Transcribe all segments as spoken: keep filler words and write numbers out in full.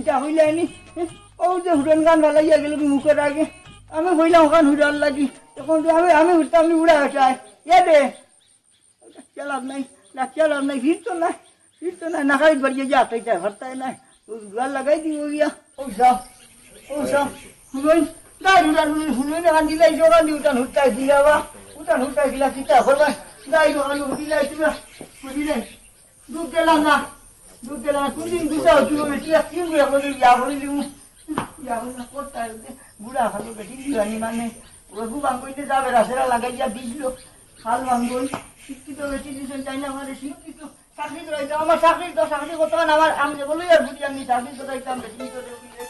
তা হইলে আনি, ও যে হুরন গান বালাইয়া গেল মুখের আগে, আমি হইলাম ওখান হুরার লাগি। এখন তো আমি, আমি উঠতাম, আমি উড়া চাই। এ দে, ডাকিয়া লাভ নাই, ডাকিয়া লাভ নাই, ফিরতো না, ফিরতো না, নাকাই বাড়িয়ে যা, তাই যা, ভারতায় নাই। ও জুয়ার লাগাই দিব গিয়া। ও সব, ও সব, হুরন, গাই উড়ার হুরন, হুরন, এখন দিলাই, জোগান দি উঠান হুরতাই দিলা বা, উঠান হুরতাই দিলা, কিতা করবা? গাই উড়ার হুরন দিলাই, তুই, হুরন দিলাই। দুধ দিলাম না, দুধ দিলাম না। কোনদিন দুধ দাও, তুই বেটি, এক তিন গুঁড়া করে ইয়া করে দিব। ইয়া করে না, করতে হবে। বুড়া খালো বেটি, দিবানি মানে, রঘু বাঙ্গইতে যাবে, রাসেরা লাগাইয়া দিল। খাল বাঙ্গই, শিক্ষিত বেটি, দিশন চাই না, আমাদের শিক্ষিত। চাকরি করাইতে, আমার চাকরি তো, চাকরি করতে হয় না, আমার, আমি যে বলি আর বুঝি, আমি চাকরি করাইতাম, বেটি, করে দিলে।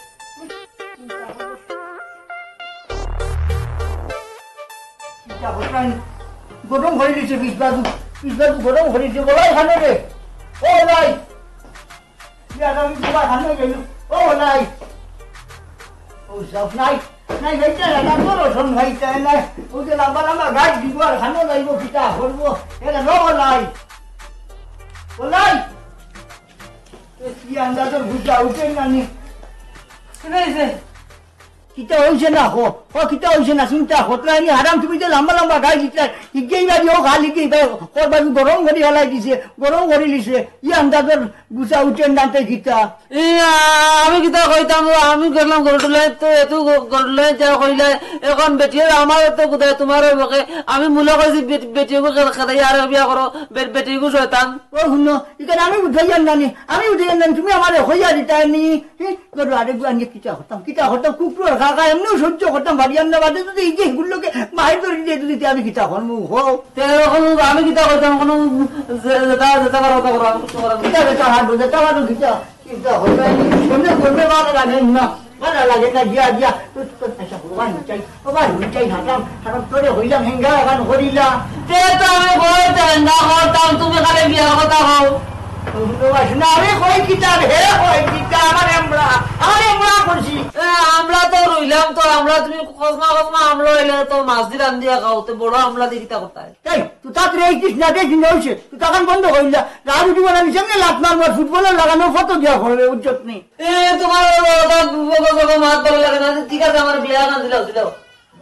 কিতা করতাম? গরম হয়ে গেছে, বিশ বাজু, বিশ বাজু গরম হয়ে গেছে, বলাই খানো রে। ও ভাই, ইয়া, আমি তোমার খানো গেল। ও ভাই, ও সব নাই, নাই, নাই, নাই, নাই, তোর রসুন ভাই, তাই নাই। ও যে লম্বা লম্বা গাছ দিব আর খানো যাইব, কিতা করবো? এটা নব নাই। ও নাই। এ কি আন্দাজের গুজা উঠে না নি? শুনেছে? কিতা হইছে না হো? ও কিতা হইছে না? চিন্তা করতে হয়নি। হারাম তুমি যে লম্বা লম্বা গাই দিতে, ইগেই বাড়ি ও খালি কি ভাই, ওর বাড়ি গরম করে হালাই দিছে, গরম করে দিছে। ই আন্দাজের গুজা উঠে না তে কিতা? এ, আ-, আমি কিতা কইতাম, ও আমি গেলাম গরুটুলায়, তো এত গ-, গরুটুলায় যা কইলাই, এখন বেটিয়ে আমার তো কোথায় তোমার ওই বকে, আমি মূলা কইছি বেট-, বেটিগু খেল-, খেলাই আর বিয়া করো, বে-, বেটিগু শয়তান। ও হুনো, এখানে আমি উঠাইয়ার নানি, আমি উঠাইয়ার নানি, তুমি আমার হইয়া দিতায় নি। হি, গরু আরেক আনিয়ে কিতা করতাম, কিতা করতাম, কুকুর কাকা এমনিও সহ্য করতাম পারি না, বাদে যদি এই যে এগুলোকে বাইর করে দিয়ে যদি আমি কিতা করবো, হো। তে এখন আমি কিতা করতাম, কোনো যে-, যেটা, যেটা পারো, ওটা করো, আমি কিছু করার নেই। কিতা বেটা হাত বুঝে, তা বাদে কিতা? চিন্তা করবে, সামনে করবে, ভালো লাগে না, ভালো লাগে না, গিয়া, গিয়া, তো, তো, আচ্ছা, ভগবান চাই, ভগবান চাই, হারাম, হারাম, তোরে হইলাম, হেঙ্গা, এখন হরিলা। তে তো আমি কইতাম না, করতাম, তুমি খালি বিয়ার কথা কও। ভগবান, না, আমি কই কিতা, হে কই কিতা, আমার আমরা, আমার আমরা করছি। এ, আমরা তো রইলাম তো, আমরা তুমি কসমা, কসমা, আমরা হইলে তো মাছ দি রান্দিয়া খাও, তো বড় আমরা দি কিতা করতায়? এই, তুই তাড়াতাড়ি এই কৃষ্ণা দেখিস না হইছে, তুই তখন বন্ধ করিলা, গাড়ি উঠি বলা নিচে লাত মারবার ফুটবলের লাগানো ফটো দিয়া করবে, উজ্জত নেই। এ, তোমার ওই ওটা বকো বকো মাত ভালো লাগে না। ঠিক আছে, আমার বিয়া না দিলাও, দিলাও।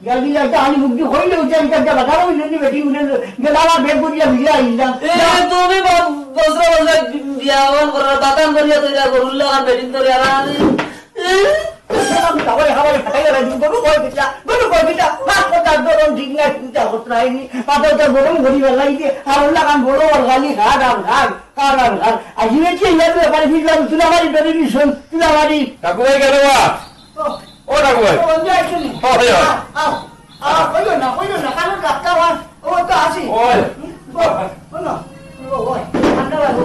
বিয়া দিলে একটা হানি মুক্তি হইলে ওই যে একটা বাধা হইলে নি বেটি উঠে গেল, আমার বেগ করিয়া ফিরে আইলাম। এ, তুমি ব-, বছরে বছরে বিয়া হন করো, বাতান করিয়া তৈরি গরুর লাগান বেটিং করিয়া আর আমি, এ? খাবারে খাবারে ফাটাই গেল, গরু কয় দিতা, গরু কয় দিতা, মাছ কথা গরম ঠিক না, চিন্তা করতে হয়নি, মাথা গরম ঘড়ি বেলাই দিয়ে, আর লাগান বড় আর গালি খার আর খার। কারণ, আর, আর ইয়ে কি, ইয়ে তো এবারে বুঝলাম, তুলাবাড়ি ধরে নিছুন, তুলাবাড়ি। ঠাকুর ভাই গেল বা? ও, ও ঠাকুর ভাই। ও, বন্ধু আইছো নি? ও, ভাই, ভাই। আও, আও, আও, কইও না, কইও না, কারণ ডাক্তার আর, ও তো আছি। ওই। হুম, বল, বল না। ও, ওই, ঠান্ডা লাগো,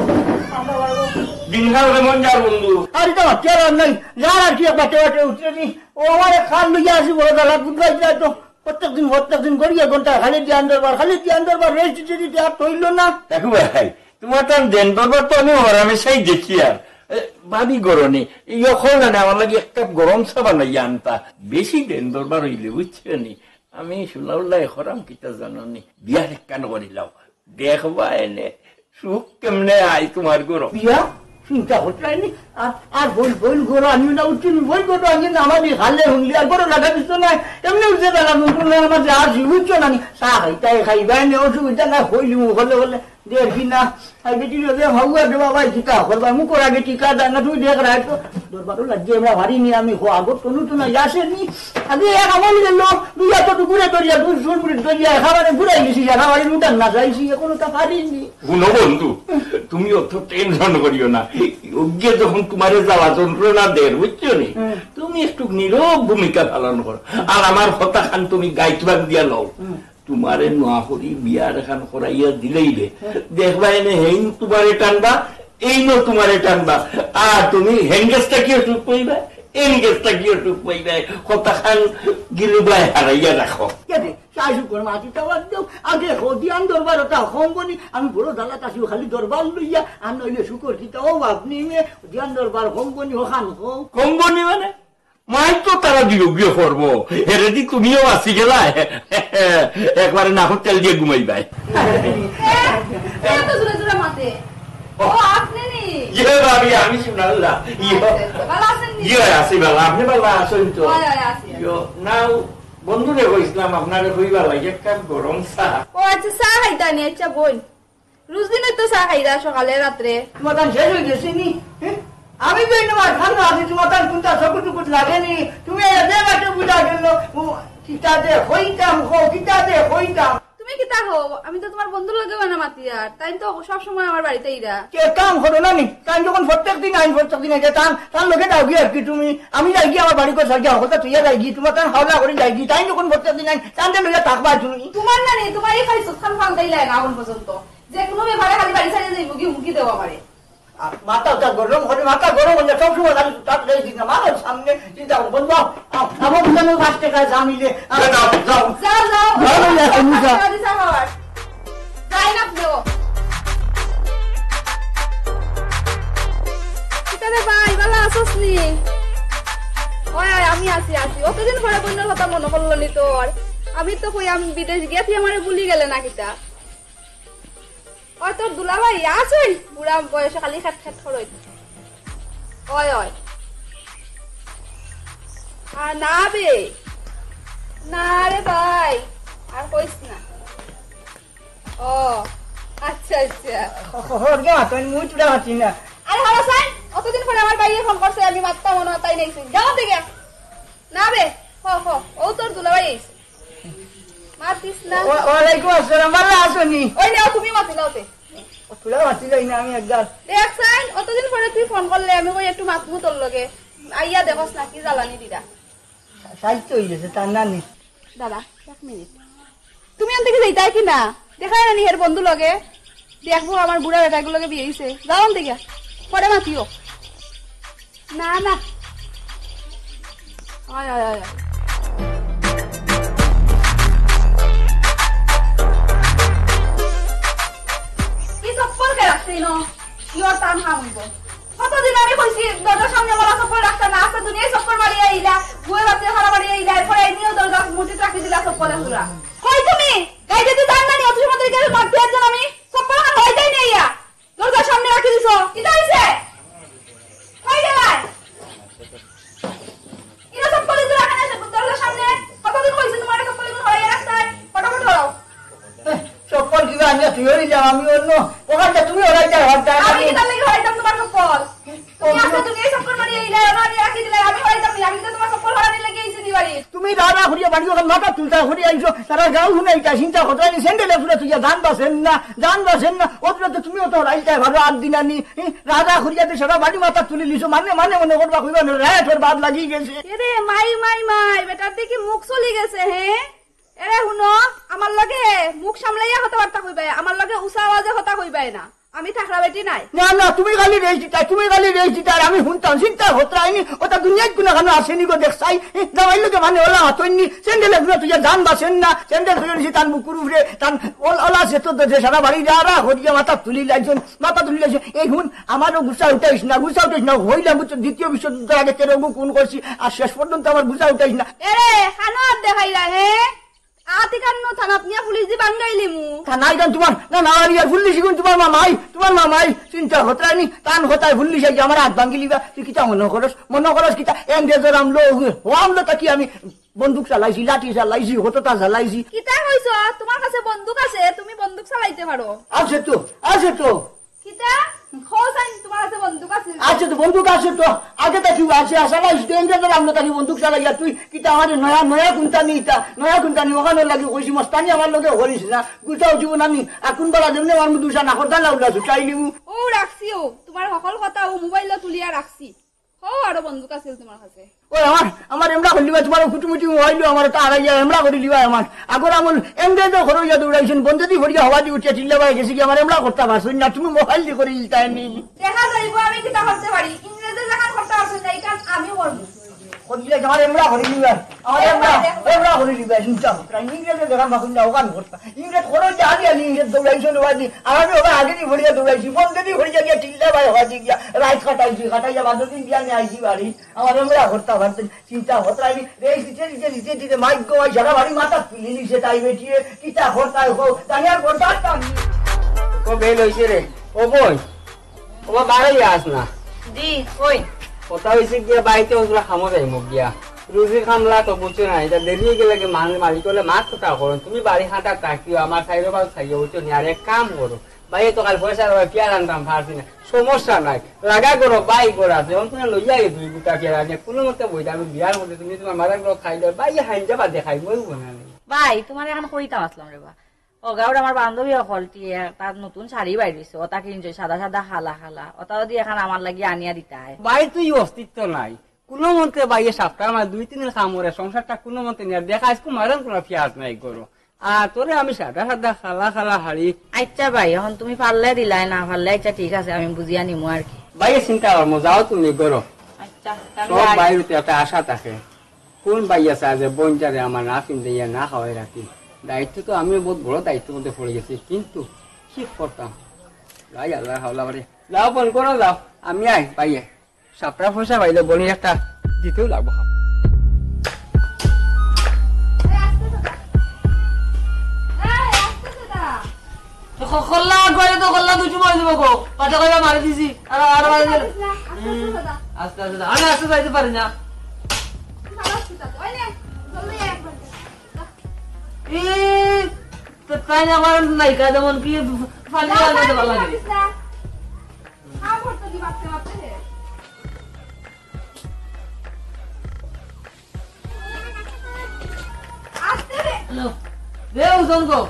ঠান্ডা লাগো। দিনকাল কেমন যার বন্ধু? আর তো বাচ্চা আর নাই, যার আর কি বাটে বাটে উঠছে নি। ও আমার খাল লইয়া আসি বড় দালা, বুঝবাই যায় তো। প্রত্যেকদিন, প্রত্যেকদিন করিয়া ঘন্টা খালি ধ্যান দরবার, খালি ধ্যান দরবার, রেস্ট দিতে দিতে আর হইল না। দেখো ভাই, তোমার তার দেন দরবার তো আমি হরামেশাই দেখি আর, এ, ভাবি গরনে, এই অকল জানে আমার লাগি এক কাপ গরম চা বানাইয়া আনতা। বেশি দেন দরবার হইলে বুঝছো নি, আমি শুনাউল্লাহ হরাম কিতা জানো নি, বিয়ার একখান করিলাও। দেখবা এনে, সুখ কেমনে আই তোমার গরম। বিয়া, চিন্তা করতে আইনি, আর, আর বই, বই গরো আমি না উঠছি, বই গরো আমি না আমার এই হালে হুনলি, আর গরো লাগা দিত না, এমনি উঠে দাঁড়া, নতুন আমার যা জীবিত না, চা খাইতে খাইবা, এনে অসুবিধা না, হইলি হলে হলে। দেখি না, আই বেটি রে, হাওয়া দেবা ভাই, কিতা করবা, মুখর আগে টিকা দেয় না, তুই দেখ রাখ তো। দরবারও লাগিয়ে আমরা হারিনি আমি, হো, আগর তনু তো না, আসেনি। আগে এক আমল গেল, দুই হাত তো ঘুরে ধরিয়া, দুই সুর ঘুরে ধরিয়া, একেবারে ঘুরাই গেছি, একেবারে উঠান না যাইছি, এখনো তা পারিনি। হুনো বন্ধু, তুমি অত টেনশন করিও না। অজ্ঞে যখন তোমারে জ্বালা যন্ত্রণা দের, বুঝছো নি? হুম। তুমি একটু নীরব ভূমিকা পালন করো। আর আমার কথা খান তুমি গাইতবান দিয়া লও। হুম। তোমারে নোয়া করি বিয়ার এখান করাইয়া দিলেই রে। হুম। দেখবা এনে হেইন তোমারে টানবা, এইনও তোমারে টানবা। আর তুমি হেঙ্গেসটা কিও চুপ কইবা, হেঙ্গেসটা কিও চুপ কইবা। কথা খান গিলুবায় হারাইয়া রাখো। কে রে? চাই শুকর মাটি টাওয়ার দেও। আগে হো দিয়ান দরবার ওটা হম বনি। আমি বড় দালাত আছি, খালি দরবার লইয়া। আর নইলে শুকর কিতা ও আপনি মে দিয়ান দরবার হম বনি, ওখান হো। কম বনি মানে? মাই তো তারা দিও গিয়ে করবো। হেরে দি তুমিও আসি গেলা। একবারে না হোটেল দিয়ে ঘুমাইবাই। এ, এ তো জোরে জোরে মাতে। ও, আপনি নি? ইয়ে ভাবি, আমি সোনাল্লা। ইয়ে। ভালা আছইন নি? ইয়ে, আছি ভালা। আপনে ভালা আছইন তো? অয়, অয়, আছি, আছি। ইয়ে, না, বন্ধুরে কইছলাম, আপনারে কইবার লাগি এক কাপ গরম চা। ও আচ্ছা, চা খাইতা নি? আচ্ছা, বইন। রুজ দিন তো চা খাইরা সকালে, রাত্রে। তুমার তান শেষ অই গেছে নি? হে? আমি তো ইনো মাঝখানো আছি, তুমার তান কুনতা চকুত টুকুত লাগে নি? তুমি এ যে বাটে বুঝা গেল, ও, কিতা যে কইতাম, কও, কিতা যে কইতাম। তুমি কিতা কও? আমি তো তুমার বন্ধুর লগে বানা মাতিয়ার, তাইন তো সব সময় আমার বাড়িত আইরা। তে এক কাম করো না নি, তাইন যখন প্রত্যেক দিন আইন, প্রত্যেক দিন আইন, তান, তান লগে যাওগি আর কি তুমি। আমি যাইগি আমার বাড়ি কথা গিয়া, হকলতা তুইয়া যাইগি, তুমার তান হাওলা করি যাইগি, তাইন যখন প্রত্যেক দিন আইন, তানরে লইয়া থাকবা তুমি। তুমার না নি, তুমার এই খালি চোখখান ফাল দিলাই না এখন পর্যন্ত। যে কুনু ব্যাপারে খালি বাড়ি ছাড়িয়া যাইবো গি, হুমকি দেও আমারে। আর মাথা উঠা গরম করে, মাথা গরম অইলে সব সময় খালি তার লেগে দিন, আমার সামনে চিন্তা করো, বন্ধু, আও, আও, আমার দোকানে পাঁচ টাকা জামিলে, আরে যাও, যাও। যাও, যাও। যাও, যাও, যাও, যাও। টাকা দিছে আমার। যাই না আপনিও। কিতা রে ভাই, ভালা আছস নি? অয়, অয়, আমি আছি, আছি। অতদিন পরে বইনর কথা মনো পড়লো নি তোর? আমি তো কই, আমি বিদেশ গিয়া তুই আমারে ভুলি গেলে না কিতা? অয়, তোর দুলাভাই আছইন, বুড়া বয়সে খালি খেট খেট করইন। অয়, অয়। আর না বে, না রে ভাই, আর কইস না। ও, আচ্ছা, আচ্ছা। হ-, হ-, হর গে মাতইন, মুই তুরা মাতি না। আরে হারাসাইন, অতদিন পরে আমার ভাইয়ে ফোন করছে, আমি মাততাম মনো তাই নাইছইন। যাও দেখে। না বে, হ, হ, ও তোর দুলাভাই আইছে। মাতিস না। ওয়া-, ওয়ালাইকুম আসসালাম, ভালা আছো নি? ওই নেও, তুমি মাতি নাও তে। ও, তুরা মাতি যাই না, আমি একবার। দেখছইন, অতদিন পরে তুই ফোন করলে, আমি কই একটু মাতমু তোর লগে। আইয়া দেখোস না, কি জ্বালানি দিরা। সাহিত্য হয়ে গেছে, তার নানি। দাদা, এক মিনিট। তুমি আনতে কি যাইতায় কি না? দেখায় না নি হের বন্ধু লগে? দেখবো আমার বুড়া বেটাগুর লগে বিয়া হইছে। যাও আনতে গিয়া। পরে মাতিও। না, না। আয়, আয়, আয়, আয়। এই চপ্পল কে রাখছে ইনো? ইওর টান হাম হইব। কতদিন আমি কইছি, দরজার সামনে ওলা চপ্পল রাখতা না, আস্তা দুনিয়ায় চপ্পল মারিয়া আইলা, বুয়ে বাতে হারা মারিয়া আইলা, এরপরে এই নিয়েও দরজা মুঠিত রাখি দিলা চপ্পল এগুলা। কই তুমি? গাইতে তুই জান না নি, অত সময় ধরে গেলে মারতে একজন আমি, চপ্পল আমার হয়ে যায় না ইয়া। দরজার সামনে রাখি দিছো, কিতা হইছে? কই গেলায়? ইনো চপ্পল ইন্দুর রাখা নাই, দরজার সামনে। কতদিন কইছি তোমারে চপ্পল ইন্দুর হরাইয়া রাখতায়? ফটাফট হরাও। এহ, চপ্পল কিবা আনিয়া তুই হরি যাও, আমি অন্য। ওখান থেকে তুমি হরাই যাও, হরাই যাও। আমি কিতার লাগি হরাইতাম তোমার চপ্পল? তুমি আস্তা দুনিয়ায় চপ্পল মারি আইলা, ওরা আনিয়া রাখি দিলা, আমি হরাইতাম নি, আমি তো তোমার চপ্পল হরানির লাগি আইছি নি বাড়ি। তুমি রাড়া করিয়া বাড়ি ওখান মাথা তুলতা করিয়া আইছো, তারা গাঁও হুনাইতা, চিন্তা করতা নি, স্যান্ডেল এগুলো তুই জান বাসেন না, জান বাসেন না, ও তুলে তো তুমিও তো হরাইতায় পারো, আট দিন আনি। ই, রাড়া করিয়া তো সারা বাড়ি মাথা তুলি লিছো, মানে, মানে মনে করবা কইবা না, রাইট ওর বাদ লাগি গেছে। এরে মাই, মাই, মাই, বেটার দেখি মুখ চলি গেছে, হে? এরে হুনো, আমার লগে মুখ সামলাইয়া কথাবার্তা কইবায়, আমার লগে উঁচা আওয়াজে কথা কইবায় না। আমি থাকরা বেটি নাই। না, না, তুমি খালি রেস দিতায়, তুমি খালি রেস দিতায়, আর আমি হুনতাম, চিন্তা হতরাইনি, ওটা দুনিয়াত কোনো কানো আসেনি গো, দেখছাই, ই, দামাইর লগে মানে ওলা হাতইনি, স্যান্ডেল এগুলো তুই জান বাসেন না, স্যান্ডেল তুই নিছি তান বুকুর উপরে, তান ওল-, ওলা সে তো যে সারা বাড়ি রাড়া করিয়া মাথা তুলি লাইছন, মাথা তুলি লাইছন। এই হুন, আমারও গুছা উঠাইস না, গুছা উঠাইস না, হইলাম বুঝছো, দ্বিতীয় বিশ্বযুদ্ধের আগে তেরো গু খুন করছি, আর শেষ পর্যন্ত আমার গুছা উঠাইস না। এরে, কানো আত দেখাইলা, হে? আতি কানো থানাত নিয়া পুলিশ দি বাঙ্গাইলিমু। থানায় গান তোমার, না, না, আমি আর পুলিশ গুন তোমার মামাই, তোমার মামাই, চিন্তা হতরাইনি, তান হতায় পুলিশ আইয়া আমার আত ভাঙ্গিলিবা, তুই কিতা মনে করস, মনে করস কিতা, এম দে তোর আমলো, ও আমলো তা কি আমি বন্দুক চালাইছি, লাঠি চালাইছি, হততা চালাইছি। কিতা কইছো? তোমার কাছে বন্দুক আছে, তুমি বন্দুক চালাইতে পারো। আছে তো, আছে তো। কিতা? কও চাইন, তোমার কাছে বন্দুক আছে? আছে তো, বন্দুক আছে তো। আগে তা কি আছে, আশা নাই, স্টুডেন্টদের আমরা তাকে বন্দুক চালাইয়া তুই কিতা আমারে নয়া, নয়া কুন্তা নি ইতা, নয়া কুন্তা নি, ওখানে লাগি কইছি, মস্তানি আমার লগে করিস না, গুছাও জীবন আমি, আর কোন বেলা যেমনি আমার মুখ দুষা না করতা না উল্লা ছুটাই নিমু। ও রাখছি, ও তোমার হকল কথা ও মোবাইল তুলিয়া রাখছি। ও আরো বন্দুক আছিল তোমার কাছে। ওই আমার, আমার এমরা করি লিবা, তোমার কুটুমুটি মোবাইল আমার তা হারাইয়া এমরা করি লিবা আমার। আগর আমল এমরে তো ঘরে ইয়া দৌড়াইছেন, বন্ধে দি ভরিয়া হওয়া দি উঠিয়া চিল্লা বাড়ি গেছি কি আমার এমরা করতে পারছো না, তুমি মোবাইল দি করে দিতায় নি। দেখা যাইব আমি কিতা করতে পারি, ইংরেজে যেখান করতে পারছো না, এখান আমি করবো। করি দিলে আমার এমরা করি লিবা, আমার এমরা, এমরা, এমরা। এমরা করি লিবা, চিন্তা করতে নাই। ইংরেজে যেখান পারছো না, ওখান করতে। ইংরেজ খরচ আলি আলি ইংরেজ দৌড়াইছে লোয়া দি। আর আমি ওরা আগে দি ভরিয়া দৌড়াইছি, বন্ধে দি ভরিয়া গিয়া চিল্লা বাড়ি হওয়া দি গিয়া, রাইত কাটাইছি, কাটাইয়া বাদ দিন দিয়া আমি আইছি বাড়ি। আমার আমরা হরতা ভাবতেন, চিন্তা হতরা আমি রে, দিতে, দিতে, দিতে, দিতে, মাইক গো, ভাই, সারা বাড়ি মাথা তুলি নিছে, তাই বেটিয়ে, কিতা হরতা হো, তাই আর বরদাস্ত আমি। ও বেল হইছে রে, ও বই। ওবা বাড়ি আস না। জি, কই? কথা হইছে গিয়া বাড়িতে ওগুলা খামো যাইমু গিয়া। রুজি খামলা তো বুঝছো না, এটা দেরি হয়ে গেলে কি মান-, মালিক হলে মাত কথা করুন। তুমি বাড়ি খাটা থাকিও, আমার সাইডে বাবু খাইও, বুঝছো নি? আর এক কাম করো, ভাই তো কাল পয়সা রয়ে পিয়ার আনতাম পারছি না, সমস্যা নাই, লাগা করো, বাই করা আছে, এখন তুমি লইয়া এই দুই গুটা পিয়ার আনিয়া কোনো মতে বইটা আমি বিয়ার মধ্যে তুমি তোমার মাথার গুলো খাই দাও, ভাই হাইন যাবা দেখাই, মই বনা নেই। ভাই, তোমার এখন কইতাম আসলাম রে বা। ও গাউর আমার বান্ধবী অকলটি, এ, তার নতুন শাড়ি বাইর হইছে, ও তাকে enjoy সাদা সাদা কালা কালা, ওটা যদি এখন আমার লাগি আনিয়া দিতা হয়। ভাই তুই অস্তিত্ব নাই, কোনো মন্ত্রে ভাইয়ে সাপ্তাহ আমার দুই তিন দিন কাম করে সংসারটা কোনো মন্ত্রে নিয়ে দেখা আজকে মারান কোনো পিয়াজ নাই করো। আর তোরে আমি সাদা সাদা কালা কালা হাড়ি। আচ্ছা ভাই, এখন তুমি পারলে দিলাই, না পারলে আচ্ছা ঠিক আছে, আমি বুঝিয়া নিমু আর কি। ভাইয়ে চিন্তা করবো, যাও তুমি করো। আচ্ছা, তাহলে সব ভাই। বাইরে তো একটা আশা থাকে। কোন ভাই আছে আজ বইনটারে আমার না পিন্দাইয়া না খাওয়াই রাখি? দায়িত্ব তো আমিও বহুত বড় দায়িত্ব মধ্যে পড়ে গেছি, কিন্তু কি করতাম? লাই আল্লাহ হাওলা বাড়ি। যাও ফোন করো যাও, আমি আই ভাইয়ে। সাপড়া পয়সা পাইলে বনি একটা দিতেও লাগবো। তো খ-, খল্লা আগ করে তো খল্লা দুই সময় দিব গো। পাঠা কইবা মারি দিছি। আর, আর মারি দিলে। হুম, আস্তে আস্তে। আমি আস্তে যাইতে পারি না। এই, তো তাই না আমার নায়িকা যেমন কি ফানি আনতে ভালো লাগে। হ্যালো। দে ওজন গো।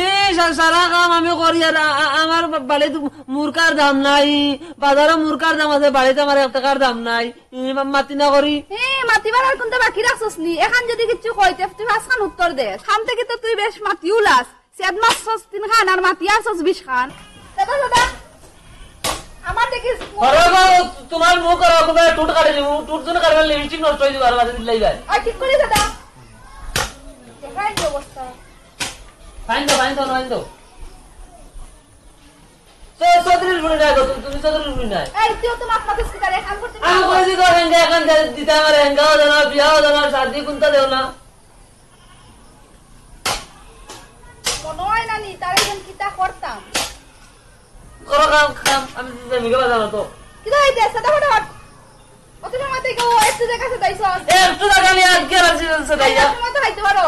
এই সা-, সারা কাম আমি করি আর আ-, আ-, আমার বা-, বাড়িত মুরকার দাম নাই, বাজারো মুরকার দাম আছে, বাড়িত আমার এক টেকার দাম নাই। ই মা-, মাতি না করি। এ, মাতিবার আর কোনটা বাকি রাখছস নি? এখান যদি কিচ্ছু কইতে তুই পাঁচখান উত্তর দে। খান থেকে তো তুই বেশ মাতিও লাস। সেদ মাছ ছস তিন খান আর মাতি আর ছস বিশ খান। দাদা, দাদা, আমার দেখিস। আরে গো, তোমার মুখ আর ওখানে টুট কাটে দিব, টুট জন্য কাটবে, লিপস্টিক নষ্ট হয়ে যাবে, আর মাঝে দিলাই যায়। আর ঠিক করি দাদা। দেখাই কি অবস্থা। ফাইন দাও, ফাইন দাও, ফাইন দাও। তো চৌধুরীর গুলি নাই গো, তুমি, তুমি চৌধুরীর গুলি নাই। এই, তুইও তো মাত মাতিস কি তারে? কাম করতে আমি কই দিই তো হেঙ্গা এখন দে-, দিতে আমার হেঙ্গাও দেও না, বিয়াও দেও না, শাদি কোনটা দেও না। মনে হয় না নি, তারে এখন কিতা করতাম। করো কাম, কাম, আমি দিতে মিগে বাজানো তো। কিতা হইতে, সাদা ফটাফট। অত সময় থেকে ও একটু জায়গা সাদাইছ। একটু জায়গা আমি আজকে রাখছি, সাদাইয়া। তোমার তো খাইতে পারো।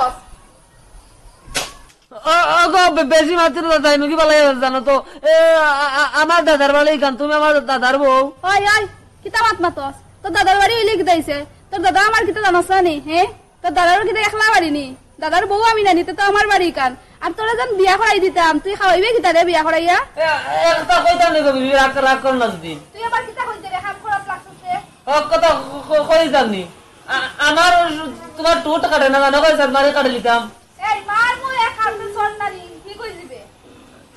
ও, ও গো, বে-, বেশি মাতিও না, তাই মুখি বালাই জানো তো। এ, আ-, আ-, আমার দাদার বাড়ি কান, তুমি আমার দাদার বউ। ওই, ওই, কিতা মাত মাতস? তোর দাদার বাড়ি হইলে কিতা হইছে? তোর দাদা আমার কিতা জানাস না নি, হে? তোর দাদারও কিতা একলা বাড়ি নি? দাদার বউ আমি না নিতে তো আমার বাড়ি কান। আর তোরা যেন বিয়া করাই দিতাম, তুই খাওয়াইবে কিতা রে বিয়া করাইয়া? এ, এ, কথা কইতাম নি গো, বিবি, রাগ, রাগ কর না যদি। তুই আবার কিতা কইতে রে, হাত খারাপ লাগছে। ও, কথা ক-, ক-, কইতাম নি। আ-, আমার তোমার টুট কাটে না, জানো কই, স্যার, মারে কাটে দিতাম। এই মার মুই এক হাতে সর না নি, ঠিক হই যাবে।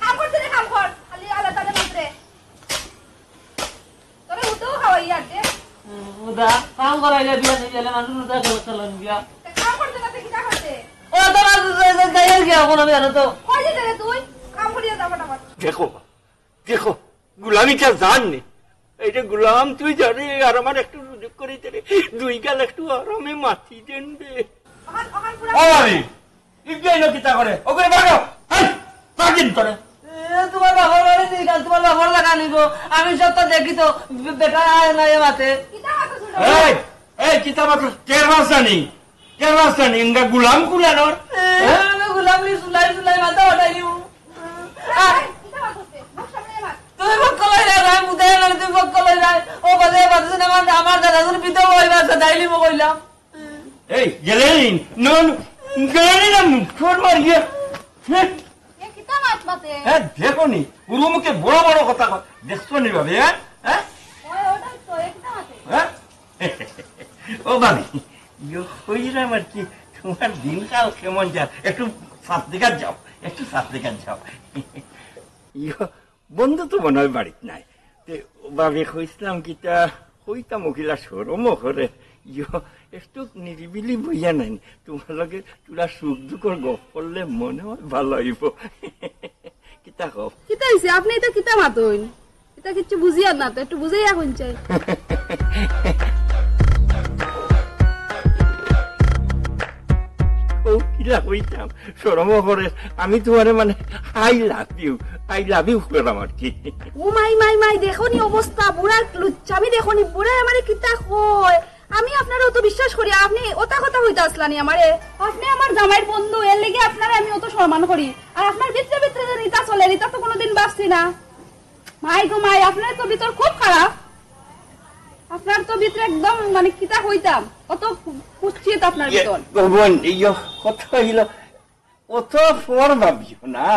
কাম করতে রে, কাম কর, খালি আলাদা রে মাত্রে। তোরে উঠেও খাওয়াই আর দে। উদা, কাম করাইলে বিয়া নিয়ে গেলে মানুষ উদা খেলা খেলেন গিয়া। তা কাম করতে না, তুই কিতা করতে? ও, তোমার যাই আর কি এখন আমি জানো তো। কই যেতে রে তুই? কাম করিয়া যা ফটাফট। দেখো, দেখো, গুলামিটা জান নে। এই যে গুলাম, তুই জানি আর আমার একটু সুযোগ করি দে রে। দুই গাল একটু আরামে মাতি দেন রে। ওখান, ওখান পুরা ও ভাবি, ইজ্ঞাই না কিতা করে? ও করে ভাগো। এই, ভাগিন তোরে। এ, তোমার বাবার বাড়ি নেই, কাল তোমার বাবার লাগা নিব। আমি সবটা দেখি তো, বে-, বেটা আয় না এ মাতে। কিতা মাতো ছোট? এই, এই, কিতা মাতো? কে রাস্তা নেই? কে রাস্তা নেই? ইন্দা গুলাম কুলানোর? এ, হ্যাঁ? আমি গুলাম নি, সুলাই সুলাই মাথা উঠাই নিব। এই, কিতা মাতো সে? মুখ সামনে মাত। তুমি পক্ষ লই যাও, আমি বুঝাই না, তুমি পক্ষ লই যাও। ও বাজে, বাজে না, আমার, আমার দাদা তুমি বিধবা হইবা, সাদাইলি মো কইলাম। এই, গেলেন? নন, গেলেন না, মুখর মার গিয়া। হ্যাঁ? এ কিতা মাত মাতে? হ্যাঁ, দেখো নি, পুরো মুখে বড় বড় কথা কয়। দেখছো নি ভাবি, হ্যাঁ? হ্যাঁ? ওই, ওটাই তো, এ কিতা মাতে? হ্যাঁ? ও ভাবি, ইয়ে, কইলাম আর কি, তোমার দিনকাল কেমন যায়? একটু সাত দিকে যাও, একটু সাত দিকে যাও। ইয়ে, বন্ধু তো মনে হয় বাড়িত নাই। তে ভাবি কইছিলাম কিতা, কইতাম অখিলা শরমও করে। ইয়ো, একটু নিরিবিলি বইয়া নাই। তোমার লগে থুড়া সুখ দুঃখর গপ করলে মনে হয় ভালা অইবো। কিতা কও? কিতা অইছে? আপনে ইতা কিতা মাতইন? ইতা কিচ্ছু বুঝিয়ার না তো, একটু বুঝাইয়া কইন চাই। ও, কিলা কইতাম, শরমও করে। আমি তুমারে মানে, I love you, I love you কইরাম আর কি। ও মাই, মাই, মাই, দেখো নি অবস্থা, বুড়া লুচ্চামি দেখো নি, বুড়া আমারে কিতা কয়। আমি আপনারে অত বিশ্বাস করি, আপনে অতা কথা কইতা আছলা নি আমারে। আপনে আমার জামাইর বন্ধু, এর লাগি আপনারে আমি অত সম্মান করি। আর আপনার ভিতরে ভিতরে যে ইতা চলে, ইতা তো কোনোদিন ভাবছি না। মাই গো মাই, আপনার তো ভিতর খুব খারাপ। আপনার তো ভিতরে একদম মানে কিতা কইতাম, অত কুৎসিত আপনার ইয়ে, ভিতর। গো বোন, ইয়ে, কথা অইলো, অত পর ভাবিও না।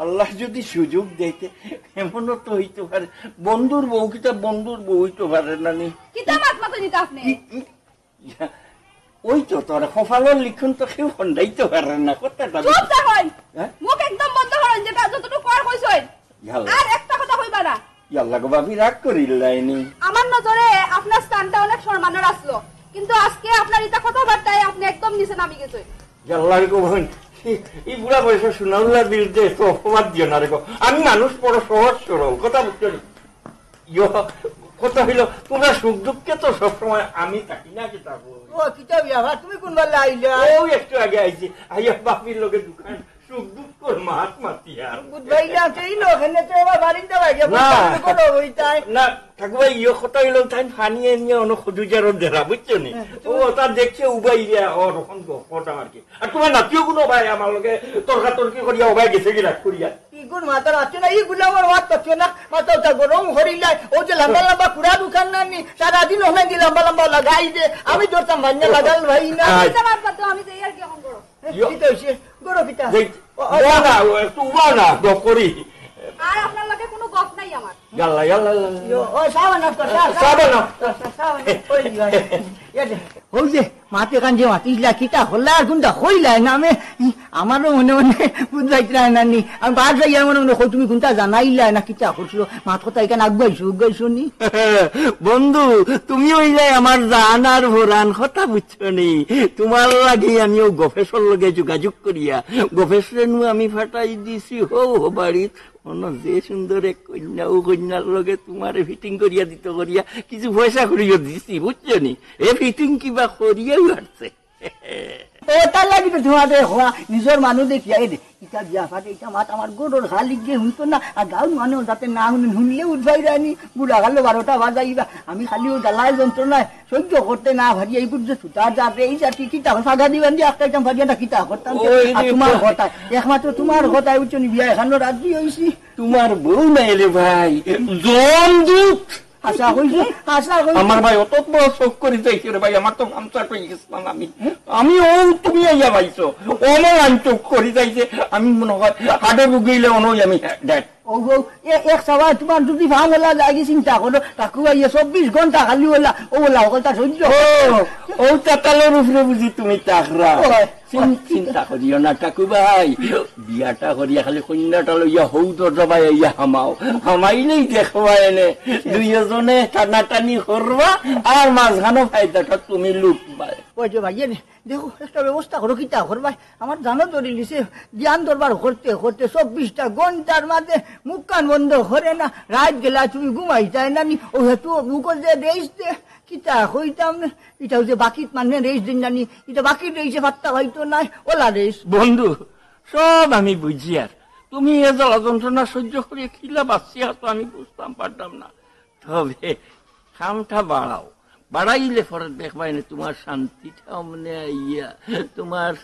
আল্লায় যদি সুযোগ দেয় তে, এমনও তো অইতো পারে। বন্ধুর বউ কিতা বন্ধুর বউ অইতো পারে না নি? কিতা মাত মাতইন ইতা আপনে? ই, ই, ইয়া, ওই তো তোর কপালর লিখন তো কেউ খন্ডাইতো পারে না, কথাটা চুপ থাকইন। হ্যাঁ? মুখ একদম বন্ধ করইন, যেটা যতটুকু কওয়ার কইছইন। ইয়াল্লা। আর একটা কথা কইবা না। ইয়াল্লা গো ভাবি, রাগ করিলাইনি। আমার নজরে আপনার স্থানটা অনেক সম্মানর আছলো, কিন্তু আজকে আপনার ইতা কথাবার্তায় আপনে একদম নিচে নামি গেছইন। ইয়াল্লা রে গো বোন, এই, এই বুড়া বয়সে সোনাউল্লা দিল দে, তো অপবাদ দিও না রে গো। আমি মানুষ বড় সহজ সরল, কথা বুঝছো নি? ইয়ো, কথা অইলো, তুমরা সুখ দুঃখে তো সবসময় আমি থাকি না, কিতা কই? ও, কিতা বিয়া ভাই, তুমি কোন বেলা আইলা? ও, একটু আগে আইছি, আইয়া ভাবির লগে দুখান সুখ দুঃখর মাত মাতিয়া। বুঝবাইলাম, সেই লোক, এনে তো আবার বারিন্দা বাইরে, না। বসে বসে কথা হইতাই। না, ঠাকুর ভাই, ইয়ো কথা অইলো, তাইন পানি এনে অনো খদুজারর দেরা, বুঝছো নি? হ্যাঁ, ও, বুঝছো। তা দেখছে উবাই গিয়া, ও, তখন গপ করতাম আর কি। আর তুমার নাতিও কুনু ভাই আমার লগে তর্কাতর্কি করিয়া, ও ভাই গেছে কি রাগ করিয়া। ইগুন মাতার আছে না, ইগুলা আমার মাত পাচ্ছে না, মাথা উঠা গরম হরিলাই, ও যে লম্বা লম্বা কুড়া দুখান না নি, সারাদিন ওখানে দিয়ে লম্বা লম্বা লাগাই দে, আমি ধরতাম ভাঙা লাগাল ভাই না। আচ্ছা। কিতা বাদ বাদ দাও, আমি যাই আর কি এখন করো। এ, ইয়ো। কিতা হইছে? গরো কিতা? যাই, ও, ও, না, না, ও একটু উবা না, গপ করি। আর আপনার লগে কুনু গপ নাই আমার। ইয়াল্লা, ইয়াল্লা, ইয়াল্লা। ইয়ো, ও, সাবান আপ কর, সাবান, সাবান আপ। সাবান আপ, ওই, ওই, ওই, এই যে। হউ যে, মাতে কান যে মাতিছিলা, কিতা করলা আর কুনটা কইলা না, আমি, আমারও মনে মনে বুঝাইতরা না নি। আমি বার যাইয়া মনে মনে কই, তুমি কুনটা জানাইলা না, কিতা করছো? মাত কথা এখান আগুয়াইছো, আগুয়াইছো নি? বন্ধু, তুমি অইলে আমার জান আর ভরান, কথা বুঝছো নি? তুমার লাগি আমিও গফেসর লগে যোগাযোগ করিয়া, গফেসরে নু আমি ফাটাই দিছি, হউ, হউ বাড়িত। অনো যে সুন্দর এক কইন্যা, ও কইন্যার লগে তুমারে fitting করিয়া দিতো করিয়া কিছু পয়সা করিও দিছি, বুঝছো নি? এ fitting কিবা করিয়াউ হারছে। ও, তার লাগি তো তুমারে কওয়া, নিজর মানুষ দেখিয়া, এই দে, ইটা বিয়া ফাটে, ইটা মাত আমার গরর খালি গিয়ে হুনতো না, আর গাউর মানুষ যাতে না হুনেন, হুনলে উঠবাই রানি, বুড়া গেল বারোটা বাজাইবা, আমি খালি ও জ্বালায় যন্ত্রণায় সহ্য করতে না পারি, এই বুঝছো সুতা যাবে, এই জাতি কিতা ফাঁকা দিবেন যে একটা আইটেম ফাঁকা না কিতা করতাম, ওই আর রে তুমার বাবা। কথা, একমাত্র তুমার কথা, বুঝছো নি, বিয়া এখানো রাজি হইছি। তুমার বউ নাই রে ভাই, জমদূত। আশা হইছে, আশা হইছে। আমার ভাই অত বড় শখ করি যাইছে রে ভাই, আমার তো ফামচাট হয়ে গেছিলাম আমি। আমি ও তুমি আইয়া পাইছো, অনো আন চোখ করি যাইছে, আমি মনে হয় হার্টের রুগী হইলে অনই আমি dead। ও গো, এ-, এক সবাই তুমার যদি ফাম ওলা লাগি চিন্তা করো, কাকু ভাই, এ চব্বিশ ঘন্টা খালি ওলা, ও ওলা, ওকলতা সহ্য। ও, ও তাতালর উপরে বুঝি তুমি তাকরা। ও। চিন-, চিন্তা করিও না, কাকু ভাই। বিয়াটা করিয়া খালি কইন্যাটা লইয়া হউ দরজা বাইয়া হামাও। হামাইলেই দেখবা এনে। দুইজনে টানাটানি করবা, আর মাঝখানো ফায়দাটা তুমি লুটবায়। ওই যে ভাই, এনে দেখো, একটা ব্যবস্থা করো, কিতা করবায়? আমার জানো ধরি নিছে, ধ্যান দরবার করতে করতে চব্বিশটা ঘন্টার মাঝে মুখখান বন্ধ করে না, রাইত গেলা তুমি ঘুমাইতায় না নি, ও হেতু বুকো যে রেস্ট দে, কিতা কইতাম না, ইটা যে বাকিত মানে রেস্ট দিন না নি, ইটা বাকিত রইছে, পাত্তা পাইতো নায়, ওলা রেস্ট। বন্ধু, সব আমি বুঝিয়ার, তুমি এ জ্বালা যন্ত্রণা সহ্য করিয়া কিলা বাঁচিয়া তো আমি বুঝতাম পারতাম না। তবে কামটা বাড়াও, বাড়াইলে পরে দেখবায় নে তুমার শান্তিটা অমনে আইয়া তুমার।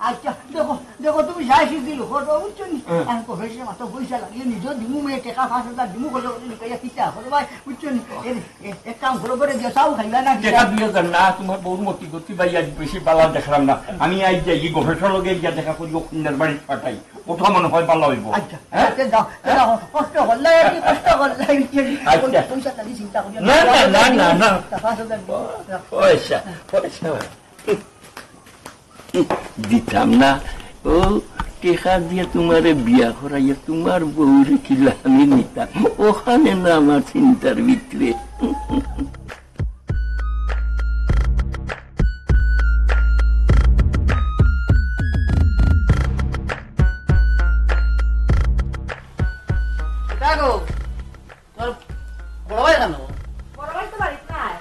আচ্ছা, দেখো, দেখো, তুমি যাই সিদ্ধি লোক, বুঝছো নি? হ্যাঁ। আমি কফেসে মাত্র পয়সা লাগিয়ে নিজেও দিমু, মেয়ে টেকা পাঁচ হাজার দিমু, করে করে লুকাইয়া কিতা করো ভাই, বুঝছো নি? এ, এ, এক কাম করো, করে দিও, চাও খাইবা না, টেকা দুই হাজার না, তুমার বউর মতি গতি ভাই আজ বেশি বালা দেখলাম না। আমি আজ যাই, এই গফেসর লগে গিয়া দেখা করি, ও কইন্যার বাড়ি ফাটাই। ওটা মনে হয় ভালো হইব। আচ্ছা, হ্যাঁ? আচ্ছা, যাও, হ্যাঁ? যাও, কষ্ট করলে, আর কি কষ্ট করলে, আচ্ছা। পয়সা খালি চিন্তা করিও না। না, না, না, না, না। পাঁচ হাজার দিও। পয়সা, পয়সা। দিতাম না। ও, টেকা দিয়া তুমারে বিয়া করাইয়া তুমার বউরে কিলা আমি নিতাম। ওখানে না আমার চিন্তার ভিতরে। কোথায় গো? তোর বড় ভাই কেন? বড় ভাই তো বাড়িত নাই,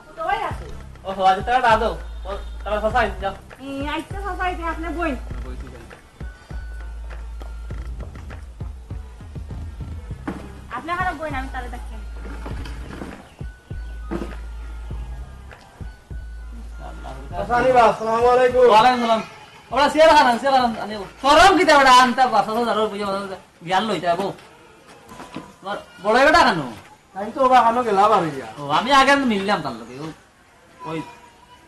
ছোট ভাই আছে। ও, আচ্ছা, তাহলে দাদু, ও, তারা চাচা আইন যা। এই আইতে চাচা আইতে আপনি বইন। বইছি যাই। আপনি খারাপ বইন, আমি তারে দেখি। চাচা আনিবা, আসসালামু আলাইকুম। ওয়ালাইকুম সালাম। ওরা সিয়ার খান, সিয়ার খান, আনি। শরম কিতা বেটা, আনতা বাসা তো জানো, বুঝে বাসা তো জ্ঞান লইতে হবো। তোমার বড় বেটা কেন? তাই তো ওবা খানো গেলা বাড়ি গিয়া। ও, আমি আগে মিললাম তার লগে। ও, ওই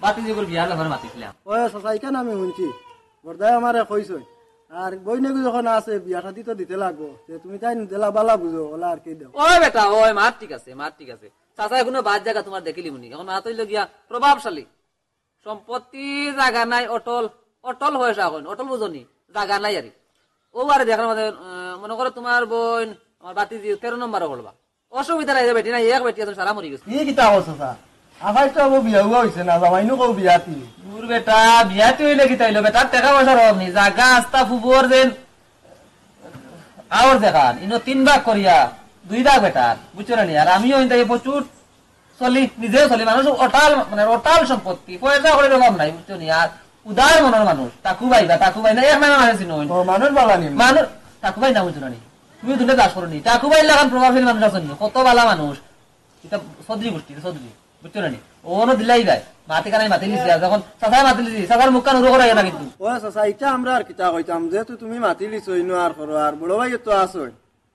বাতিজি করে বিয়ার ব্যাপারে মাতিছিলাম। ওই চাচা, ইখান আমি শুনছি। বড়দায় আমারে কইছইন। আর বইনেগু যখন আছে, বিয়া শাদি তো দিতে লাগবো। তে তুমি তাইন দিলা বালা বুঝো, ওলা আর কি দাও। ওই বেটা, ওই মাত ঠিক আছে, মাত ঠিক আছে। চাচায় কুনু বাদ জাগা তোমার দেখিলিমুনি। এখন মাত অইলো গিয়া প্রভাবশালী। সম্পত্তি জাগা নাই, অটল, অটল পয়সা কইন, অটল বুঝনি, জাগা নাই আরি। ও আরে দেখেন আমাদের, আহ, মনে করো তোমার বইন, আমার বাতিজি তেরো নম্বরে পড়বা। অসুবিধা নাই রে বেটি, নাই এক বেটি আছে, সারা মরি গেছে। ই কিতা কও চাচা? আফাই তো আবু বিয়া হুয়া অইছে না, জামাইনু কও বিয়া তি। দূর বেটা, বিয়া তি অইলে কিতা অইলো? বেটার টেকা পয়সার অভাব নাই, জাগা আস্তা ফুবর যেন আওর দেখান, ইনো তিন ভাগ করিয়া, দুই ভাগ বেটার, বুঝছো না নি? আর আমিও ইনতাই প্রচুর চলি, নিজেও চলি, মানুষ অটাল, মানে অটাল সম্পত্তি, পয়সা কড়ির অভাব নাই, বুঝছো নি? আর উদার মনর মানুষ, টাকু ভাই বা টাকু ভাই না, এক নামে মানুষ চিনো। ও, মানুষ বালা নি? মানুষ, টাকু ভাই না বুঝছো না নি? তুমি দুটো চাষ করো নি, টাকু ভাই লাখান প্রভাবশালী মানুষ আছইন নি, কত বালা মানুষ। ইটা চৌধুরী গোষ্ঠী, ইটা চৌধুরী, বুঝছো না নি? ও অনো দিলাই ভাই, মাতি কানাই মাতি লিছি, আর যখন চাচায় মাতি লিছি, চাচার মুখ কান উড়ো করাইও না কিন্তু। ও চাচা, ইটা আমরা আর কিতা কইতাম, যেহেতু তুমি মাতি লিছো, ইনো আর করো, আর বড় ভাই তো আছইন।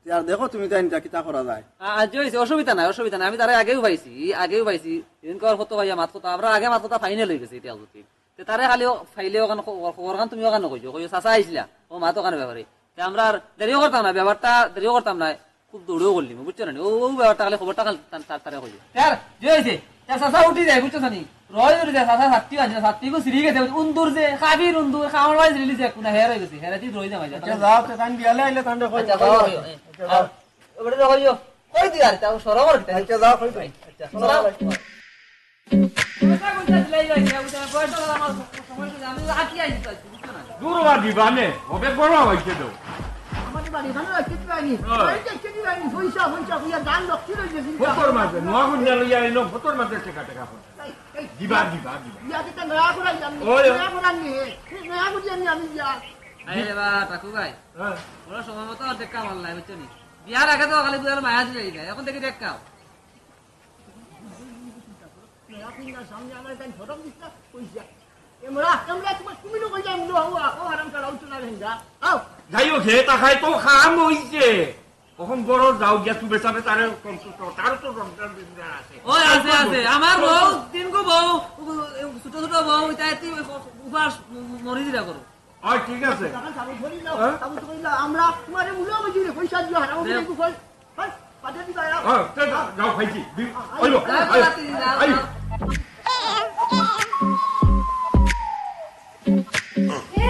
তে আর দেখো তুমি তাইন ইটা কিতা করা যায়। আ-, আ, জি অইছে, অসুবিধা নাই, অসুবিধা নাই। আমি তারে আগেও পাইছি, আগেও পাইছি। এদিন কর কত ভাইয়া মাত কথা, আমরা আগে মাত কথা ফাইনাল অই গেছে ইটা বুঝি। তে তারে খালি ও-, ফাইলে ওখান খ-, ও-, ওখান তুমি ওখান কইছো, কইছো চাচা আইছিলা, ও মাত ওখান ব্যাপারে। তে আমরা আর দেরিও করতাম না, ব্যাপারটা দেরিও করতাম না, খুব দৌড়েও করলিমু, বুঝছো না নি? ও, ও ব্যাপারটা খালি খবরটা খালি তার, তার, তারে কইছো। তে আর জি অইছে, তে চাচা উঠি যায়, বুঝছো নি? রয় উঠি যায়, চাচা ছাত্তি বাজে, ছাত্তি গো সিরি গেছে, উন্দুর যে, কাবির উন্দুর, কামড় বাজে সিরি লিছে, কুনা হের অই গেছে, হেরে দি রই যাওয়া যায়। আচ্ছা, যাও, তে তাইন বিয়ালে আইলে তাইনরে কই। আচ্ছা, কই, কই, কই, আচ্ছা, যাও। আচ্ছা, ওটা তো কইও। কই দিও আর, তাও সরম আর কি। আচ্ছা, যাও, কই দিও। আচ্ছা, সরম। পয়সা কইটা দিলাই ভাই, পয়সা আমার সময় করে আমি রাখি আইছি, বুঝছো না? দূর হওয়া দিবা নে, হবে গরম হইছে তো। আমাদের বাড়ি এখানে রাখতে পারিনি। হ্যাঁ। বাড়িতে রাখতে পারিনি, পয়সা, পয়সা, পয়সা, গান লক্ষ্মী রয়ে গেছি। ফতর মাঝে, নোয়া গুঞ্জা লইয়া আইলো, ফতর মাঝে টেকা, টেকা ফতর। এই, এই, দিবা, দিবা, দিবা। ইয়া, এটা নয়া করে আনলাম, ওই, ওই। নয়া করে আনলি, হে। এই নয়া করে আনলি আমি ইয়া। আরে রে বা, টাকু ভাই। হ্যাঁ। ওরা সময় মতো অর্ধেক কাম আনলাই, বুঝছো নি? বিয়ার আগে তো খালি বুঝালো মায়া দিলে, এখন দেখি দেখ কাম। নয়া ফিঙ্গার সামনে আমার একটা ফটো দিস না, কইস যা। এ মোরা, এ মোরা, তোমার তুমি লোক কইলে আমি লো হওয়া, ও আরাম করা, উঠো না ভেঙ্গা। আও। যাই হোক, হে, তা খাই তো খাম হইছে। কখন বড় যাও গিয়া তুমি বেচাবে তারে সন্তুষ্ট, তারও তো সংসার বিজনেস আছে। ওই আছে, আছে। আমার বউ, তিনগো বউ, ছোট ছোট বউ, ইতা এতি উপাস মরি দিলা করো। হয়, ঠিক আছে। তখন সাবুত করি নাও, হ্যাঁ? সাবুত করি নাও। আমরা তোমারে মূল্য বুঝি রে, পয়সা দিও, হারাম দে। বুঝি, একটু কই, কই, পাঠিয়ে দিবা, এরা। হ্যাঁ, তে যাও, যাও, খাইছি। দি-, আই, ওই লো, যাও, আই, যাও, যাও। আই। এ,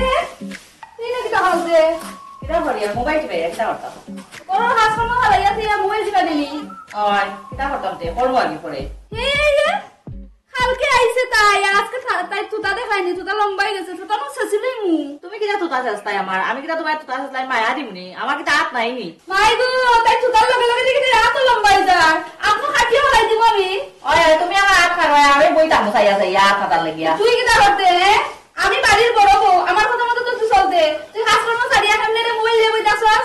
তুই না কিতা হল দে? কিতা করিয়া মোবাইল টিপাইয়া কিতা করতাম? তোর কাজ কর্ম হারাইয়া তুই মোবাইল টিপা দিলি? ওই, কিতা করতাম তে? করবো আগে পরে। এ, এ, কালকে আইছে তাই, আজকে থা-, তাই তুতা দেখায়নি, তুতা লম্বাই গেছে, তুতা মন শেষিলই মু। তুমি কিতা তুতা শেষ তাই আমার? আমি কিতা তোমার তুতা শেষ লাই মায়া দিমনি? আমার কিতা আত নাই নি? মাই গো, তাই তুতার লগে লগে দেখি তাই আত লম্বাই যায়। আত তো কাটিয়া হারাই দিব আমি। ওই, ওই, তুমি আমার আত খাওয়ায়, আমি বই থাকবো চাইয়া চাইয়া আত হাতার লাগিয়া। তুই কিতা করতে, হ্যাঁ? আমি বাড়ির বড় বউ, আমার কথা মতো তো তুই চলতে। তুই কাজ কর্ম ছাড়িয়া কেমনে রে মোবাইল লইয়া বইতাছস?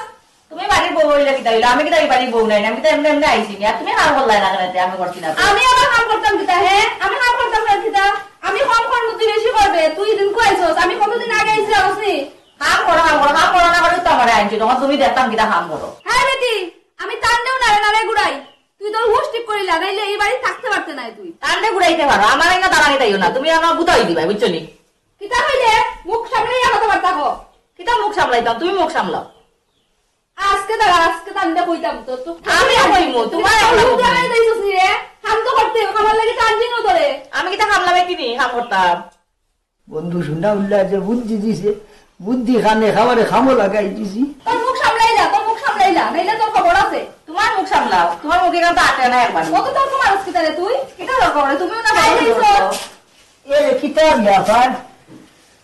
তুমি বাড়ির বউ অইলে কিতা অইলো? আমি কিতা এই বাড়ির বউ নায় নি? আমি কিতা এমনে এমনে আইছি নি? আর তুমি কাম করলায় না কেনে তে? আমি করছি না তো। আমি আবার কাম করতাম কিতা, হে? আমি কাম করতাম না কিতা? আমি কম করমু, তুই বেশি করবে। তুই ইদিন কইছস, আমি কতদিন আগে আইছি, জানোস নি? কাম করো, কাম করো, কাম করো না করি তো আমারে আনছো। তখন তুমি দেখতাম কিতা কাম করো। হে বেটি, আমি তানরেও নাড়ে নাড়ে ঘুরাই। তুই তোর হুশ ঠিক করিলা, নাইলে এই বাড়ি থাকতে পারতে নায় তুই। তানরে ঘুরাইতে পারো, আমারে ইনো দাঁড়ানি তাইও না। তুমি আমার বুতা অই দিবায়, বুঝছো নি? কিতা কইলে? মুখ সামলাইয়া কথাবার্তা ক। কিতা মুখ সামলাইতাম? তুমি মুখ সামলাও। আজকে দাঁড়া, আজকে তানরে কইতাম তো, তো আমি আর কইমু, তোমার আর তুই কইমু। জানাই দিছস নি রে? কাম তো করতে হবে, আমার লাগি টান দিন ধরে। আমি কিতা কামলা বেটি নি, কাম করতাম? বন্ধু শুনা উল্লা যে বুদ্ধি দিছে, বুদ্ধি খানে খাবারে খামো লাগাই দিছি। তোর মুখ সামলাইলা, তোর মুখ সামলাইলা, নাইলে তোর খবর আছে। তোমার মুখ সামলাও, তোমার মুখে কেন তো আটে না একবার। কত তোর তোমার হসপিটালে তুই? কিতা দরকার পড়ে? তুমিও না তাই বন্ধু দিছো। করছো। এ, কিতা ব্যাপার?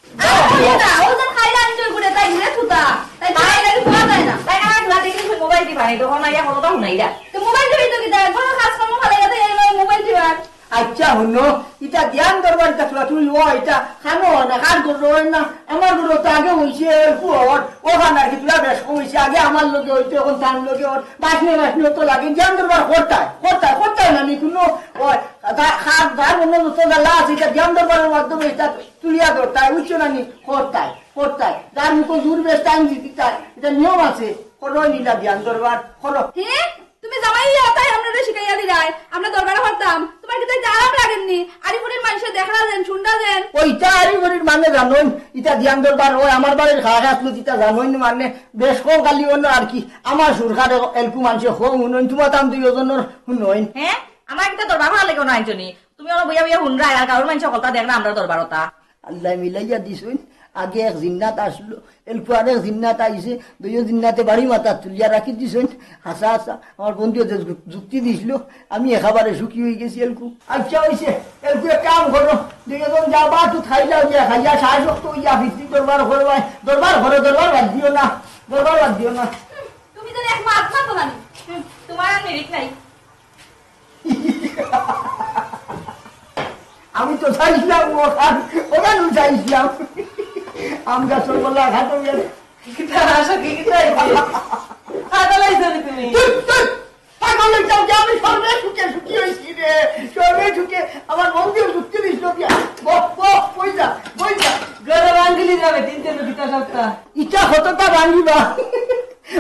আরে না, ও তো খাইলে আমি জোর করে তাই ঘুরে থুতা। তাই তো খাইলে কি খাওয়া যায় না? তাই না, না দেখি তুই মোবাইল টিপা নাই, তখন আইয়া কতটা হুনাইরা। তো মোবাইল টিপি তো কিতা? কোনো কাজ কর্ম ভালো গেছে, এই মোবাইল টিপার। আচ্ছা, হুনো, ইটা ধ্যান দরবার, ইটা চুরাচুরি অয়, ইটা খানো অয় না, কার ঘরো অয় না, আমার ঘরো তো আগে অইছে, এরকু অর, অখান আর কি, তুরা বেশ কম অইছে, আগে আমার লগে অইতো, অখন তার লগে অর, বাসনে বাসনে তো লাগে, ধ্যান দরবার করতায়, করতায়, করতায় না নি কুনু, অয়, তা-, কার, কার অন্য যত জ্বালা আছে, ইটা ধ্যান দরবারর মাধ্যমে ইটা তুলিয়া ধরতায়, বুঝছো না নি? করতায়, করতায়, যার মুখো জোর বেশ টাইম দিতায়, ইটা নিয়ম আছে, করো নি ইলা ধ্যান দরবার, করো। হে? তুমি জামাই অইয়া তাই আমরারে শিখাইয়া দিলায়, আমরা দরবার করতাম। তুমার কিতা ইতা আরাম লাগের নি? আড়ি-ফড়ির মানষে দেখরা যেন, হুনরা যেন। অউ ইতা আড়ি-ফড়ির মানে জানইন, ইতা ধ্যান দরবার অয়, আমার বাড়ির খাস আসলো ইতা জানইন মানে, বেশ কম খালি অন্য আর কি। আমার সুরকার এলকু মানষে কম হুনইন, তুমার তান দুইওজনর হুনইন। হে? আমার কিতা দরবার করার লাগি অনো আনছো নি? তুমি অনো বইয়া বইয়া হুনরায়, আর গাউর মানষে হকলতা দেখরা আমরার দরবার অতা। আল্লায় মিলাইয়া দিছইন, আগে এক জিন্নাত আসলো, এলকু আরেক জিন্নাত আইছে, দুইও জিন্নাতে বাড়ি মাথাত তুলিয়া রাখি দিছইন। হাছা হাছা, আমার বন্ধুয়ে যে যু-, যুক্তি দিছিল, আমি একেবারে সুখী অইগেছি এলকু। আচ্ছা অইছে, এলকু এক কাম করো, দুইওজন যাও বা তুত খাইলাও গিয়া, খাইয়া সাহায্য তো অইয়া ভিত্তি দরবার করবায়, দরবার করো, দরবার বাদ দিও না, দরবার বাদ দিও না। তুমি তো এক মাত মাতো না নি। হুম, তুমার আর নিরিখ নাই। আমি তো চাইছিলাম অখান, অখান চাইছিলাম। আম গাছর বলা খাটো গেল। কিতা আশা কি কিতা অইছে? পাগল অইছো নি তুমি? চুপ, চুপ। পাগল অইতাম কি? আমি সর্বে সুখে সুখী অইছি রে। সর্বে সুখে আমার বন্ধু যুক্তি দিছিল দিয়া। বক, বক, কই যা, কই যা। ঘর ভাঙ্গিলি যাবে, তিন তিন কিতা সপ্তাহ। ইটা কতটা ভাঙ্গিবা?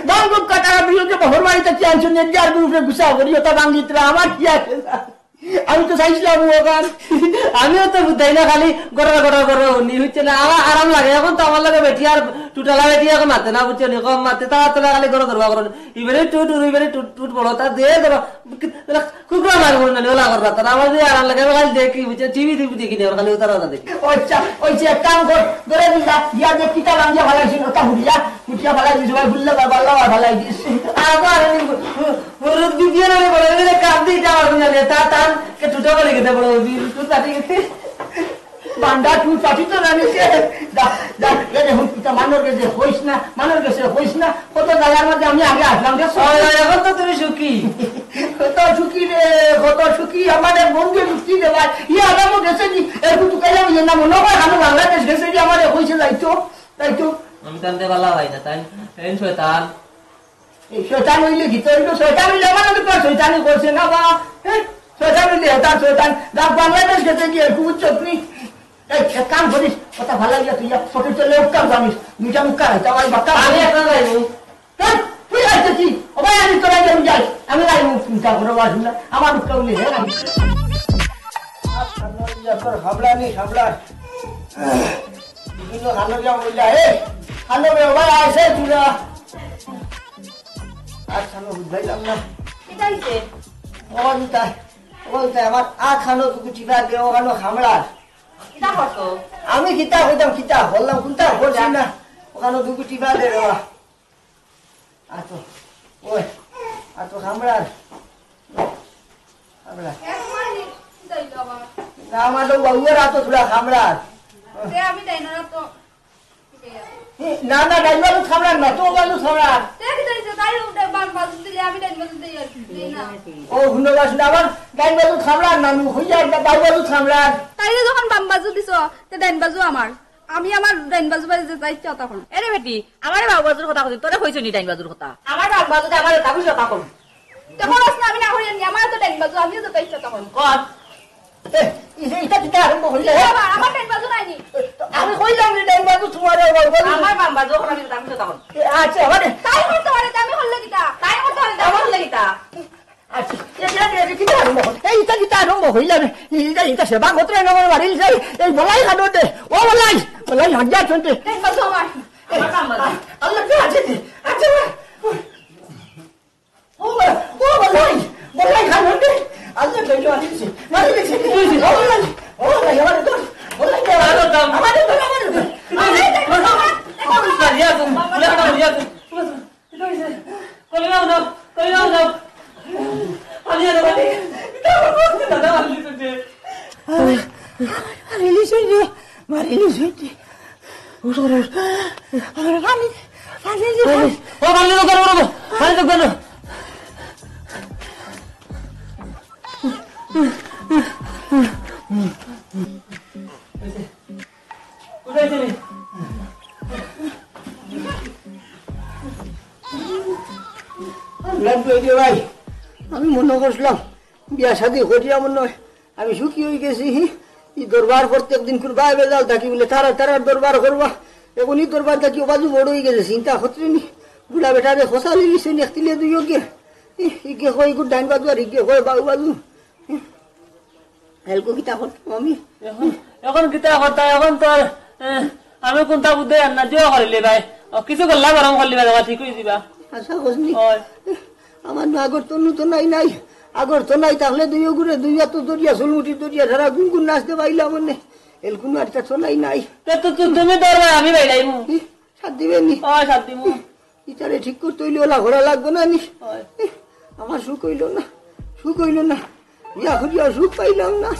ভাঙ্গক কাটা দুইওকে বহর বাড়িতে কি আনছো, নেট যার উপরে গুছা করি, ওটা ভাঙ্গিতরা আমার কি আছে? আমি তো চাইছিলাম অখান। আমিও তো বুঝাই না, খালি গড়া গড়া গড়া হুনি, অইছে না? আমার আরাম লাগে। অখন তো আমার লগে বেটি আর টুটালা বেটি অখন মাতে না, বুঝছো নি? কম মাতে, তারা তো খালি গড়া ধরবা করো। ইবারে টুট, ইবারে টুট, টুট বড়, তা দে ধরো। কুকুরা মারবো না, ওলা করবা। তারা আমার যে আরাম লাগে, আমি খালি দেখি, বুঝছো? টিভি টিভি দেখি না, খালি তারা দেখি। আচ্ছা, অইছে, এক কাম কর, ধরে দিলা, ইয়া যে কিতা লাঞ্জা ফালাইছি, ওটা হুড়িয়া, হুড়িয়া ফালাই দিস, ভাই, বুললে ভাই, বাল্লা ভাই ফালাই দিস। আবার আমি হলুদ বিপিএল আরে বড় হয়ে কাম দিয়ে যাওয়ার জন্য তা তান কে টুটা বলে গেছে বড় হবি, তুই তাতে গেছে। বান্দা তুই চাচি তো না নিছে। যা, যা, এ দেখুন, তুই তো মানুর গেছে হইস না, মানুর গেছে হইস না। কত জায়গার মধ্যে আমি আগে আসলাম, দেখছো? ওই, ওই, এখন তো তুমি সুখী। কত সুখী রে, কত সুখী। আমার এক বন্ধু যুক্তি রে ভাই। ইয়ে আদামও গেছে কি? একটু তুকাইয়া বুঝে না, মনে হয় আমি বাংলাদেশ গেছে কি? আমার হইছে যাইতো, যাইতো। আমি তানতে বালা ভাই না, তাই, তাই শয়তান। এই শয়তান অইলে কি তো অইলো? শয়তান অইলে আমার তো কেউ শয়তানি করছে না বা, হ্যাঁ? শয়তান অইলে এটা শয়তান। যা বাংলাদেশ গেছে গিয়ে একটু উচ্চ তুমি। এই, এক কাম করিস, কথা ভালো ইয়া তুই ইয়া পকেট চলে উক্কাম জানিস, দুইটা মুক্কা হয়, তা ভাই বাক্কা আমি এখন যাইনি। হ্যাঁ? তুই যাইতে কি? ও ভাই, আমি তোরা যাই, যাই। আমি যাই, মুখ চিন্তা করো, বাসি না। আমার উক্কা উনি, হ্যাঁ? তোর হামলা নেই, হামলা। বিভিন্ন হামলা যা বললা, এই, হামলা বে, ও ভাই, আইসে তোরা। আর খানো বুঝাইলাম না। কিতা হইছে? ও, কিতা? ও, কিতা? আমার আ খানো দুগু টিপা দে, ও খানো খামড়ার। কিতা করছো? আমি কিতা কইতাম, কিতা করলাম, কোনটা করছি না। ও খানো দুগু টিপা দে রে বা। আতো, ওই, আতো খামড়ার। খামড়ার। না, আমার তো বাবুর আতো থুড়া খামড়ার। তে আমি তাই না তো। এ, না, না, ডাইন বাজু থামলাম না, তো বাজু থামলাম। দেখ, দেখ, দেখ, তাই উঠে বাম বাজু দিলে আমি ডাইন বাজু দেই আর কি, দেই না। ও, হুনো বাস না, আমার ডাইন বাজু থামলাম না, নু হইয়া একটা বাম বাজু থামলাম। তাইলে যখন বাম বাজু দিছো, তে ডাইন বাজু আমার। আমি আমার ডাইন বাজু বাজু যেটা ইচ্ছা তখন। এরে বেটি, আমারে বাম বাজুর কথা কইছি, তোরে কইছো নি ডাইন বাজুর কথা? আমার বাম বাজুতে আমার এটা বুঝো তখন। তে খরচ না, আমি না করি নি, আমার তো ডাইন বাজু, আমিও তো ইচ্ছা তখন। কর। এ, ইটা, ইটা কিতা আরম্ভ হইলে? এ বাবা, আমার ডাইন বাজু নাইনি। আমি কইলাম রে, ডাইন বাজু তোমার, বাম বাজু। আমার বাম বাজু, ওখানে আমি যাতাম তো তখন। এ, আচ্ছা, মানে তাই করতে পারে, তে আমি করলে কিতা? তাই করতে পারে, তে আমি করলে কিতা? আচ্ছা, এ, এ, এ, কিতা আরম্ভ হইল? এই, ইটা কিতা আরম্ভ হইলে? ইটা, ইটা সেবা করতে না, আমার বাড়ির যাই, এই বলাই খানো দে। ও বলাই, বলাই, হাজিয়া চলতে। ডাইন বাজু আমার। আমার বাম বাজু। আল্লাহ, কে আছে রে? আচ্ছা, ও, ও, বলাই, বলাই খান হতে। আল্লাহ, জয় জয়, মারি দিছে, মারি দিছে। ও, বলাই, ও, বলাই, আমারে ধর, বলাই, আমারে ধর, আমারে ধর, আমারে ধর। কলিমা উঠাও, কলিমা উঠাও। পানি আনো, পানি। দাদা, পানি দিতে দে। মারিলি সই রে, মারিলি সই রে। উঠো, উঠো, উঠো। আমার পানি, পানি দে, পানি। ও, পানি দাও, গরম, গরম। পানি দাও, গরম। কোথায় ছিলি? আল্লাহ গো, এই যে ভাই, আমি মনো করছিলাম বিয়া শাদি করিয়া মনো অয় আমি সুখী অইগেছি। হি, ই দরবার প্রত্যেক দিন কুরবা বেজাল থাকি বলে তারা তারার দরবার করবা। এখন ই দরবার থাকি ও বাজু বড় অইগেছে, চিন্তা করতে নি। বুড়া বেটারে খোসা লিলিছে, নেখতিলে দুইও গে। ই, ইগে কয় ইগুর ডাইন বাজু আর ইগে কয় বাউ বাজু। হেলকু কিতা করতাম আমি? এখন, এখন কিতা করতা? এখন তো আর, এ, আমি কুনতা বুঝতে আর না, যে করিলে ভাই। ও, কিছু গলা গরম করিলি ভাই, ঠিক অই যিবা। আশা করছি। ওই। আমার না আগর তনু তো নাই নাই। আগর তো নাই, তাহলে দুইও গুরে দুইয়া তো দরিয়া, সুলমুটি দরিয়া, সারা গুনগুন নাচতে পাইলাম মনে। এলকুন আর তা তো নাই নাই। তে তো তু-, তুমি ধরবা, আমি বাইরাইমু। ই, সাথ দিবে নি? ও, সাথ দিমু। ইতারে ঠিক করতে অইলে ওলা ঘোরা লাগবো না নি? হয়। আমার সুখ অইল না, সুখ অইল না, বিয়া করিয়া সুখ পাইলাম না।